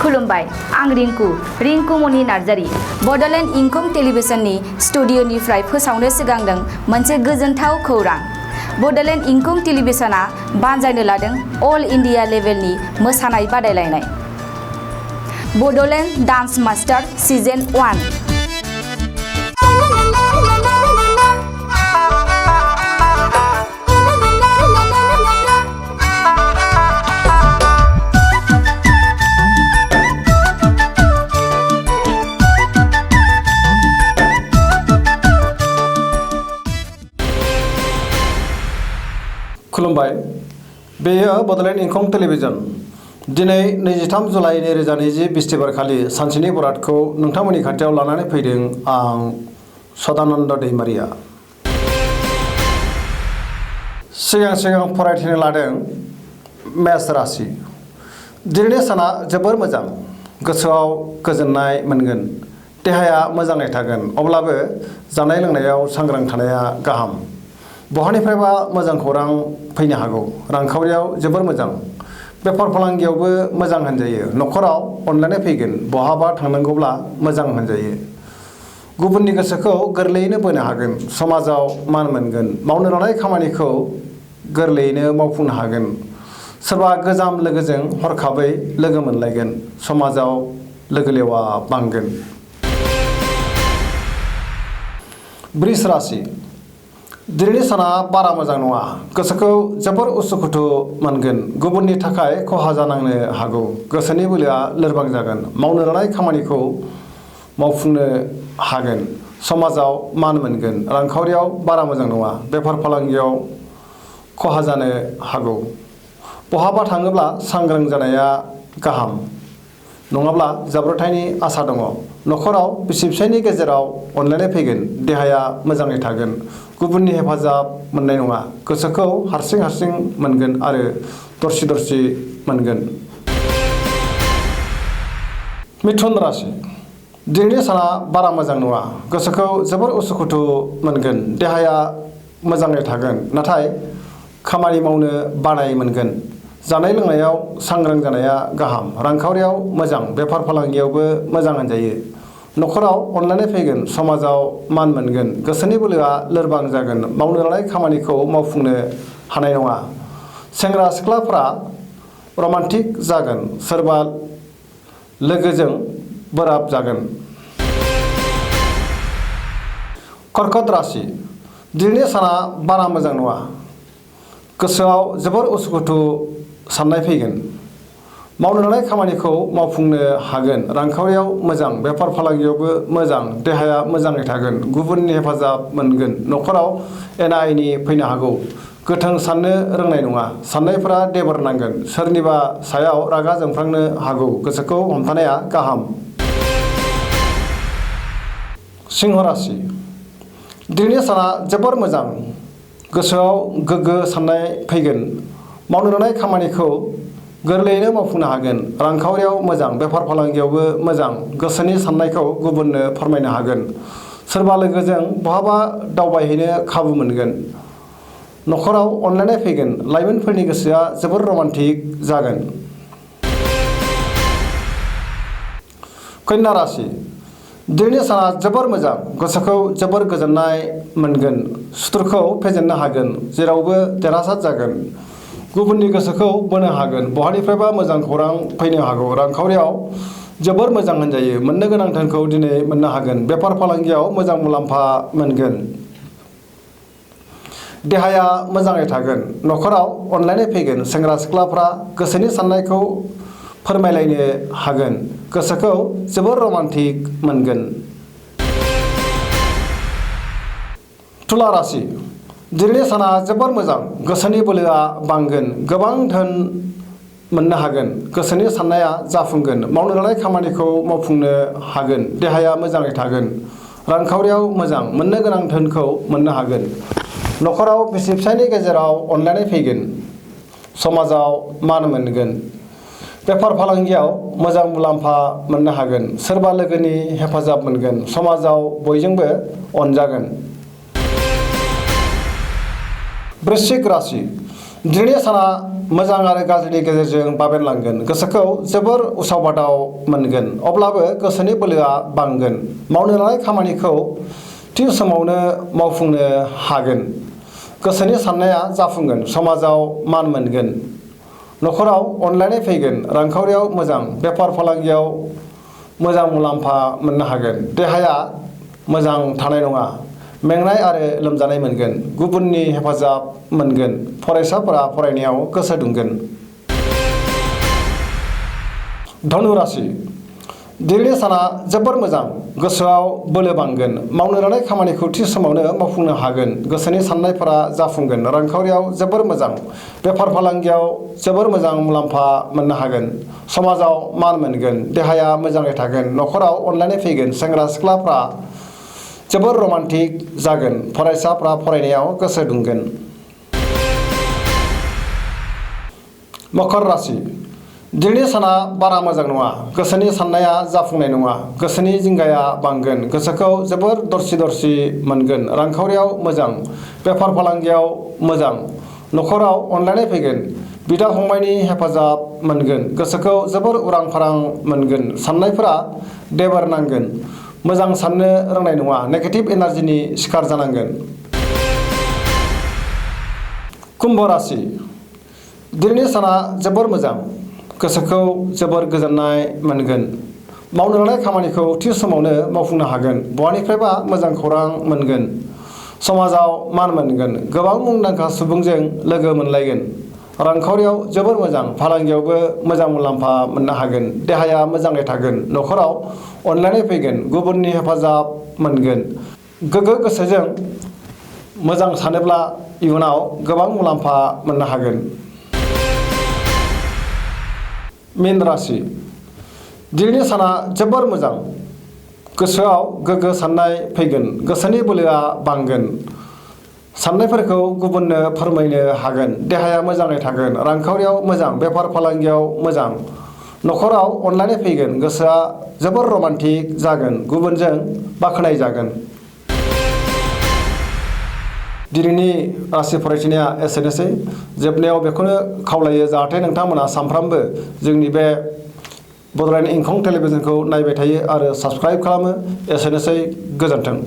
खुलुमबाय आं रिंकु मनि नार्जारी बड'लेण्ड इंखं टेलिभिजननि स्टुडिअनिफ्राय फोसावनो सिगांदों मोनसे गोजोनथाव खौरां। बड'लेण्ड इंखं टेलिभिजना बानजायनो लादों अल इन्डिया लेभेलनि मोसानाय बादायलायनाय बड'लेण्ड डान्स मास्टार सिजन 1। खुलुमबाय बेयो बड'लेण्ड इंखं टेलिभिजन दिनै 23 जुलाइ 2020 बिस्तिबार खालि सानसेनि बरादखौ नोंथांमोननि खाथियाव लानानै फैदों आं सदानन्द दैमारिया। सिगां फरायथिनो लादों मेष राशि। दिनैनि साना जोबोर मोजां, गोसोआव गोजोननाय मोनगोन, देहाया मोजाङै थागोन, अब्लाबो जानाय लोंनायाव सांग्रां थानाया गाहाम। बहानिफ्रायबा मोजां खौरां फैनो हागौ। रांखावरियाव जोबोर मोजां, बेफार फालांगियावबो मोजां होनजायो। न'खराव अनलायनाय फैगोन, बहाबा थांनांगौब्ला मोजां होनजायो। गुबुननि गोसोखौ गोरलैयैनो बोनो हागोन, समाजाव मान मोनगोन, मावनो लानाय खामानिखौ गोरलैयैनो मावफुंनो हागोन। सोरबा गोजाम लोगोजों हरखाबै लोगो मोनलायगोन, समाजाव लोगो लेवा बांगोन। वृष राशि। दिनैनि साना बारा मोजां नङा, गोसोखौ जोबोर उसुखुथु मोनगोन, गुबुननि थाखाय खहा जानांनो हागौ। गोसोनि बोलोआ लोरबां जागोन, मावनो लानाय खामानिखौ मावफुंनो हागोन, समाजाव मान मोनगोन। रांखावरियाव बारा मोजां नङा, बेफार फालांगियाव खहा जानो हागौ। बहाबा थाङोब्ला सांग्रां जानाया गाहाम, नङाब्ला जाब्रबथायनि आसा दङ। न'खराव बिसि फिसायनि गेजेराव अनलायनाय फैगोन, देहाया मोजाङै थागोन, गुबुननि हेफाजाब मोननाय नङा। गोसोखौ हारसिं मोनगोन आरो दरसि मोनगोन। मिथुन राशि। दिनैनि साना बारा मोजां नङा, गोसोखौ जोबोर उसुखुथु मोनगोन, देहाया मोजाङै थागोन, नाथाय खामानि मावनो बानाय मोनगोन। जानाय लोंनायाव सांग्रां जानाया गाहाम। रांखावरियाव मोजां, बेफार फालांगियावबो मोजां होनजायो। न'खराव अनलायनाय फैगोन, समाजाव मान मोनगोन। गोसोनि बोलोआ लोरबां जागोन, मावनो लानाय खामानिखौ मावफुंनो हानाय नङा। सेंग्रा सिख्लाफ्रा रमान्टिक जागोन, सोरबा लोगोजों बोराब जागोन। कर्कट राशि। दिनैनि साना बारा मोजां नङा, गोसोआव जोबोर उसुखुथु साननाय फैगोन, मावनो लानाय खामानिखौ मावफुंनो हागोन। रांखावरियाव मोजां, बेफार फालांगियावबो मोजां, देहाया मोजाङै थागोन, गुबुननि हेफाजाब मोनगोन। न'खराव एना एनि फैनो हागौ, गोथों साननो रोंनाय नङा, साननायफोरा देबोर नांगोन, सोरनिबा सायाव रागा जोंफ्लांनो हागौ। गोसोखौ हमथानाया गाहाम। सिंह राशि। दिनैनि साना जोबोर मोजां, गोसोआव गोग्गो साननाय फैगोन, मावनो लानाय खामानिखौ गोरलैयैनो मावफुंनो हागोन। रांखावरियाव मोजां, बेफार फालांगियावबो मोजां, गोसोनि साननायखौ गुबुननो फोरमायनो हागोन। सोरबा लोगोजों बहाबा दावबायहैनो खाबु मोनगोन। न'खराव अनलायनाय फैगोन, लाइमोनफोरनि गोसोआ जोबोर रमान्टिक जागोन। कन्या राशि। दिनैनि साना जोबोर मोजां, गोसोखौ जोबोर गोजोननाय मोनगोन, सुथुरखौ फेजेननो हागोन, जेरावबो देरहासार जागोन, गुबुननि गोसोखौ बोनो हागोन। बहानिफ्रायबा मोजां खौरां फैनो हागौ। रांखावरियाव जोबोर मोजां होनजायो, मोननो गोनां धोनखौ दिनै मोननो हागोन। बेफार फालांगियाव मोजां मुलाम्फा मोनगोन, देहाया मोजाङै थागोन। न'खराव अनलायनाय फैगोन, सेंग्रा सिख्लाफ्रा गोसोनि साननायखौ फोरमायलायनो हागोन, गोसोखौ जोबोर रमान्टिक मोनगोन। तुला राशि। दिनैनि साना जोबोर मोजां, गोसोनि बोलोआ बांगोन, गोबां धोन मोननो हागोन, गोसोनि साननाया जाफुंगोन, मावनो लानाय खामानिखौ मावफुंनो हागोन, देहाया मोजाङै थागोन। रांखावरियाव मोजां, मोननो गोनां धोनखौ मोननो हागोन। न'खराव बिसि फिसायनि गेजेराव अनलायनाय फैगोन, समाजाव मान मोनगोन। बेफार फालांगियाव मोजां मुलाम्फा मोननो हागोन, सोरबा लोगोनि हेफाजाब मोनगोन, समाजाव बयजोंबो अनजागोन। वृश्चिक राशि। दिनैनि साना मोजां आरो गाज्रिनि गेजेरजों बाबेनलांगोन गोसोखौ जोबोर उसाव बादाव मोनगोन अब्लाबो गोसोनि बोलोआ बांगोन मावनो लानाय खामानिखौ थि समावनो मावफुंनो हागोन गोसोनि साननाया जाफुंगोन समाजाव मान मोनगोन न'खराव अनलायनाय फैगोन रांखावरियाव मोजां बेफार फालांगियाव मोजां मुलाम्फा मोननो हागोन देहाया मोजां थानाय नङा मेंनाय आरो लोमजानाय मोनगोन गुबुननि हेफाजाब मोनगोन फरायसाफोरा फरायनायाव गोसो दुंगोन धनु राशि दिनैनि साना जोबोर मोजां गोसोआव बोलो बांगोन मावनो लानाय खामानिखौ थि समावनो मावफुंनो हागोन गोसोनि साननायफोरा जाफुंगोन रांखावरियाव जोबोर मोजां बेफार फालांगियाव जोबोर मोजां मुलाम्फा मोननो हागोन समाजाव मान मोनगोन देहाया मोजाङै थागोन न'खराव अनलायनाय फैगोन सेंग्रा सिख्लाफ्रा जोबोर रमान्टिक जागोन फरायसाफ्रा फरायनायाव गोसो दुंगोन मकर राशि दिनैनि साना बारा मोजां नङा गोसोनि साननाया जाफुंनाय नङा गोसोनि जिंगाया बांगोन गोसोखौ जोबोर दरसि मोनगोन रांखावरियाव मोजां बेफार फालांगियाव मोजां न'खराव अनलायनाय फैगोन बिदा फंबायनि हेफाजाब मोनगोन गोसोखौ जोबोर उरां फारां मोनगोन साननायफोरा देबार नांगोन मोजां साननो रोंनाय नङा नेगेटिभ एनार्जिनि शिकार जानांगोन कुम्भ राशि दिनैनि साना जोबोर मोजां गोसोखौ जोबोर गोजोननाय मोनगोन मावनो लानाय खामानिखौ थि समावनो मावफुंनो हागोन बहानिफ्रायबा मोजां खौरां मोनगोन समाजाव मान मोनगोन गोबां मुंदांखा सुबुंजों लोगो मोनलायगोन रांखावरियाव जोबोर मोजां फालांगियावबो मोजां मुलाम्फा मोननो हागोन देहाया मोजाङै थागोन न'खराव अनलायनाय फैगोन गुबुननि हेफाजाब मोनगोन गोग्गो गोसोजों मोजां सानोब्ला इयुनाव गोबां मुलाम्फा मोननो हागोन मीन राशि दिनैनि साना जोबोर मोजां गोसोआव गोग्गो साननाय फैगोन गोसोनि बोलोआ बांगोन साननायफोरखौ गुबुननो फोरमायनो हागोन देहाया मोजाङै थागोन रांखावरियाव मोजां बेफार फालांगियाव मोजां न'खराव अनलायनाय फैगोन गोसोआ जोबोर रमान्टिक जागोन गुबुनजों बाख्नाय जागोन दिनैनि राशि फरायथिनाया एसेनोसै जोबनायाव बेखौनो खावलायो जाहाथे नोंथांमोना सानफ्रामबो जोंनि बे बड'लेण्ड इंखं टेलिभिजनखौ नायबाय थायो आरो साबस्क्राइब खालामो एसेनोसै गोजोन्थों।